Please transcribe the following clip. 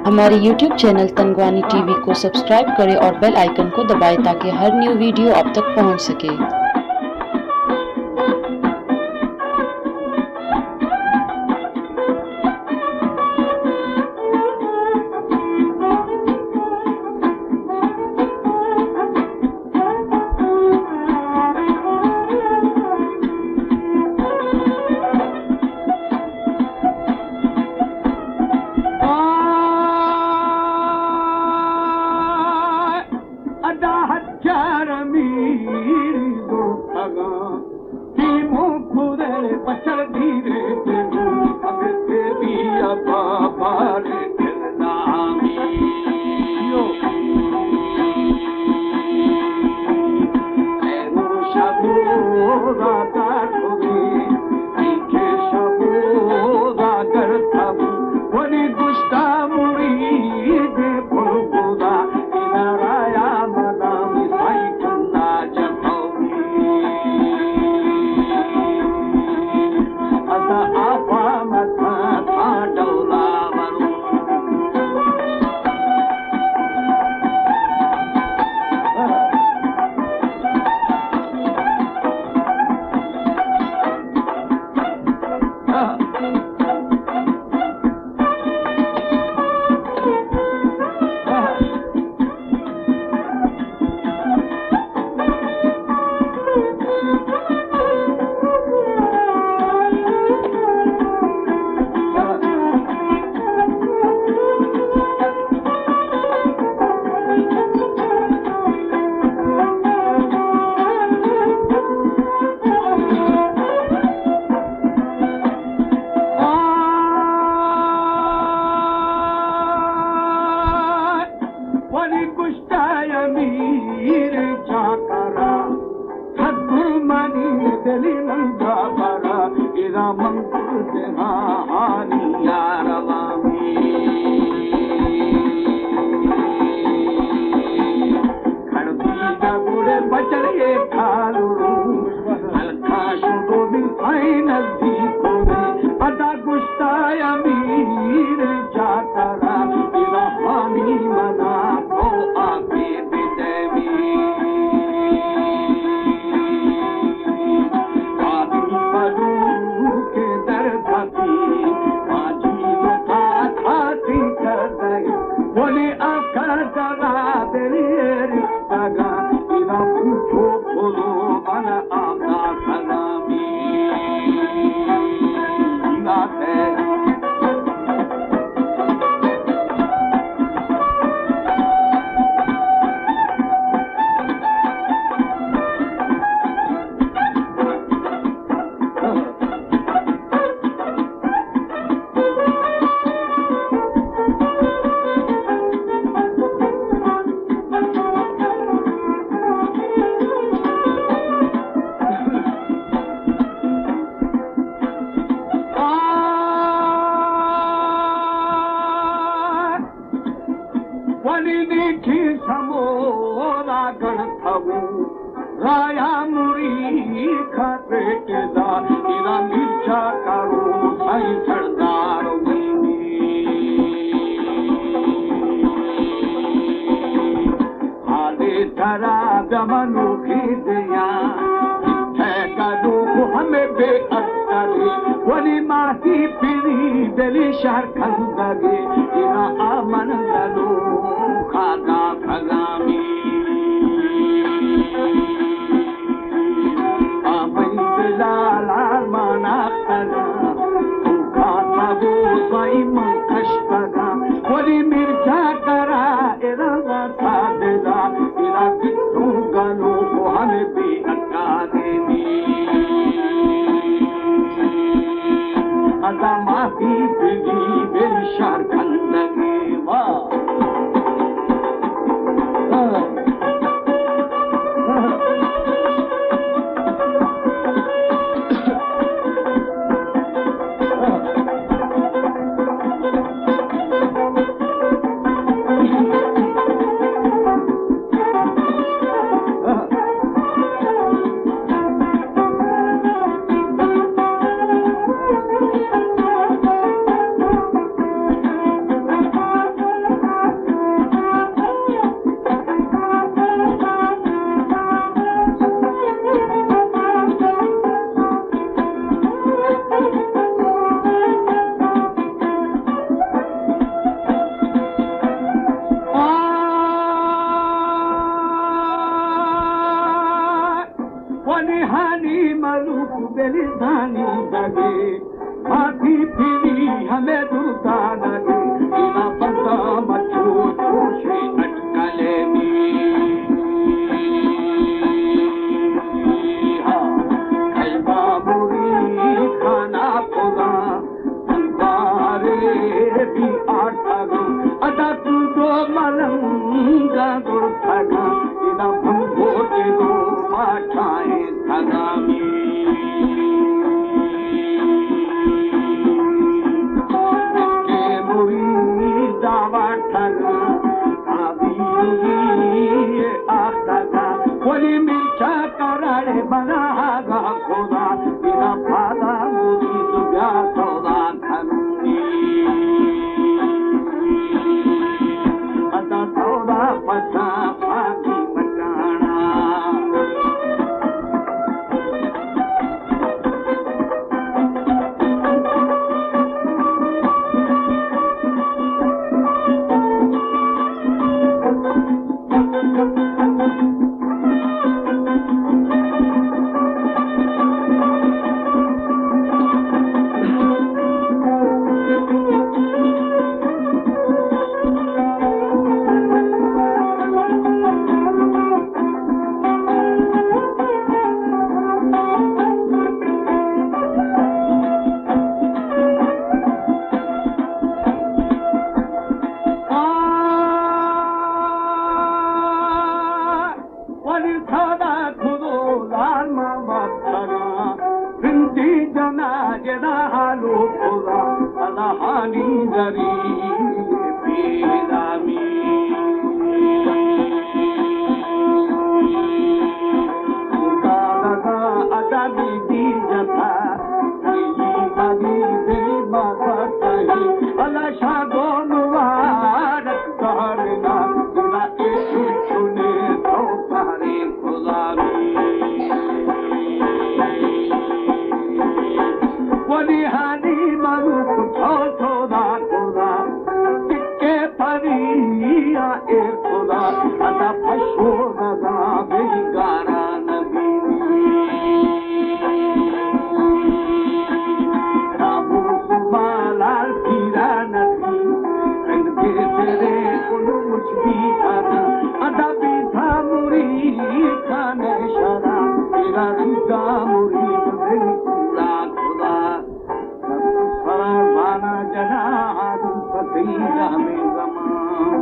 हमारे YouTube channel तनगवानी टीवी को सब्सक्राइब करें और बेल आइकन को दबाएं ताकि हर न्यू वीडियो आप तक पहुंच सके। ادا ہچار میر دو اگاں، تیمو کدر بچر دیرے تیمو، اگر تیری ابا بارے تیرے نامی۔ اے نو شبو دا کار کدی، اے کے شبو دا کر تبو، ونی گشتا مرید پل گدا، ادارہ یا مدام سائی چندا چتو۔ ادا آپا متا تا ڈولا ورو۔ ولی گشتہ امیر چاکرا، تھدر منی دلی من گابرا، ادا من کرتہا حالی یار وامی۔ کھڑ دیدہ گڑے بچڑے کھالو، ہلکا شدو من سائیں نزدیک ہوئے، ادا گشتہ امیر چاکرا، ارحانی منا تو آپے بدیمی۔ آپی پدو کے در دھتی، آجی دکھا کھاتی کردئی، ولی آکا دغا دلیری تگا، ادا پوچھو پلو بنا آمدا کلامی۔ ولی نیکی سمولا گڑتگو، رایا مری کھپیٹ دا، ایرا مرچا کرو سائی سردار وینی۔ حالے ترا دمنو کی دیا، ہے گدو ہمیں بے اکتری، ولی ماتی پیری دلی شہر کندگی، ایرا آمن گدو کھادا کلامی۔ آمئی بلال آرمان آختنا، تو کھاتا گو سائی من کشتگا، ولی مرچا کرا ارغا تا دلا، ارا کتو گلو کو ہمیں بی اکادیمی۔ ادا ماتی بگی بل شار کندگی وا۔ ہانی ملوک بلسانی دگے، ماتی پیری ہمیں دردانگے، اینا بندہ مچو چوشے اٹکلے می۔ ہاں، کلبہ مرید خانہ خدا، بارے بی آٹگا، ادا تو دو ملنگا درتگا، ادا بھنگو تے دو باٹائیں تگامی۔ کے مرید آواتگا، آبی آختگا، ولی مرچا کراڑے بنا گا خدا، ادا پادا مرید بیا سودا کنی۔ ادا سودا پسا پاگی مٹانا۔ ولی سادا کدو لال ما بستگا، بنتی جنا جدا حالو خدا، ادا حالی دری پیدا می۔ ادا بی بی جتا، بی بی بی بی بی بی بی۔ اللہ شاہ گو مبارک دارنا، گنا ایشو چنے تو پارے غلامی۔ ولی ہانی ملوک تو سودا خدا، سکے پری یا اے خدا، ادا پشو رضا بیگاران۔